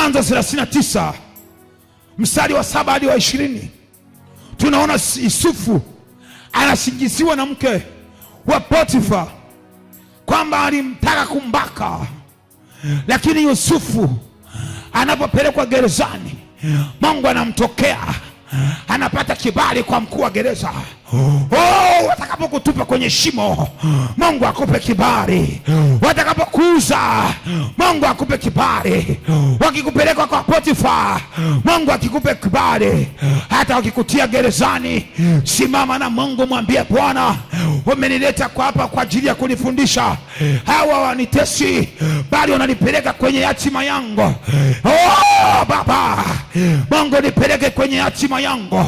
Mwanzo 39 mstari wa 7 hadi wa 20, tunaona Yusufu anasingiziwa na mke wa Potifa kwamba alimtaka kumbaka, lakini Yusufu anapopelekwa gerezani, Mungu anamtokea, anapata kibali kwa mkuu wa gereza. Oh, watakapokutupa kwenye shimo, Mungu akupe kibali. Watakapokuuza, Mungu akupe kibali. Wakikupeleka kwa Potifa, Mungu akikupe kibali. Hata wakikutia gerezani, simama na Mungu, mwambie Bwana, umenileta kwa hapa kwa ajili ya kunifundisha. Hawa wanitesi, bali wananipeleka kwenye hatima yangu. Oh, Baba Mungu, nipeleke kwenye hatima yangu,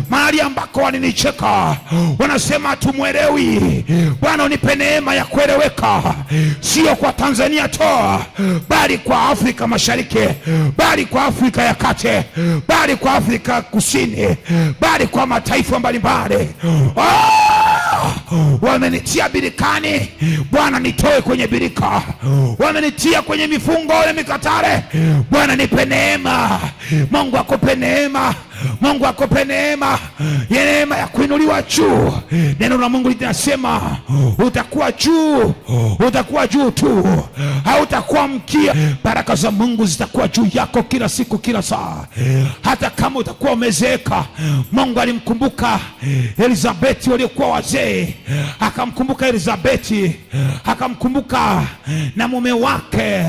mahali ambako walinicheka, wanasema hatumwelewi. Bwana, unipe neema ya kueleweka, sio kwa Tanzania tu, bali kwa Afrika Mashariki, bali kwa Afrika ya Kati, bali kwa Afrika Kusini, bali kwa mataifa mbalimbali. Oh, wamenitia birikani, Bwana nitoe kwenye birika. Wamenitia kwenye mifungo ya mikatare, Bwana nipe neema. Mungu akupe neema, Mungu akupe neema, neema ya kuinuliwa juu. Neno la Mungu linasema utakuwa juu, utakuwa juu tu, hautakuwa mkia. Baraka za Mungu zitakuwa juu yako kila siku, kila saa, hata kama utakuwa umezeeka. Mungu alimkumbuka Elizabeti waliokuwa wazee, akamkumbuka Elizabeti, akamkumbuka na mume wake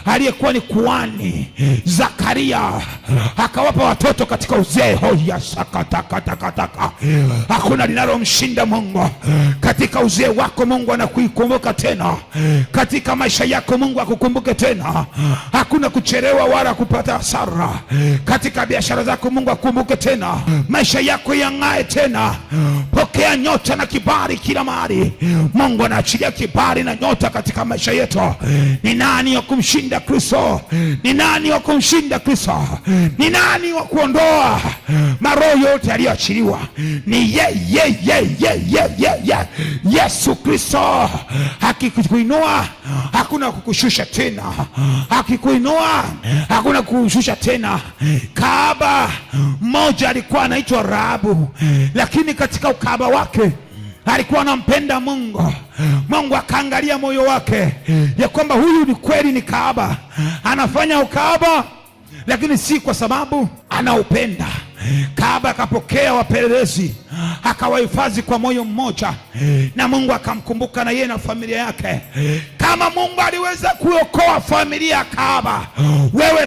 aliyekuwa ni kuhani Zakaria, akawapa watoto katika uzee. Hoya sakatakatakataka, hakuna linalomshinda Mungu. Katika uzee wako Mungu anakuikumbuka tena, katika maisha yako Mungu akukumbuke tena. Hakuna kuchelewa wala kupata hasara. Katika biashara zako Mungu akukumbuke tena, maisha yako yang'ae tena. Pokea nyota na kibali kila mahali. Mungu anaachilia kibali na nyota katika maisha yetu. Ni nani wa kumshinda Kristo? Ni nani wa kumshinda Kristo? Ni nani wa kuondoa maroho yote yaliyoachiliwa? Ni ye ye ye ye ye ye ye Yesu Kristo. Akikuinua hakuna kukushusha tena, akikuinua hakuna kukushusha tena. Kahaba mmoja alikuwa anaitwa Rahabu, lakini katika ukahaba wake alikuwa anampenda Mungu. Mungu akaangalia moyo wake ya kwamba huyu ni kweli ni kahaba, anafanya ukahaba, lakini si kwa sababu anaupenda. Kahaba akapokea wapelelezi akawahifadhi kwa moyo mmoja, na Mungu akamkumbuka na yeye na familia yake. Kama Mungu aliweza kuokoa familia ya kahaba, wewe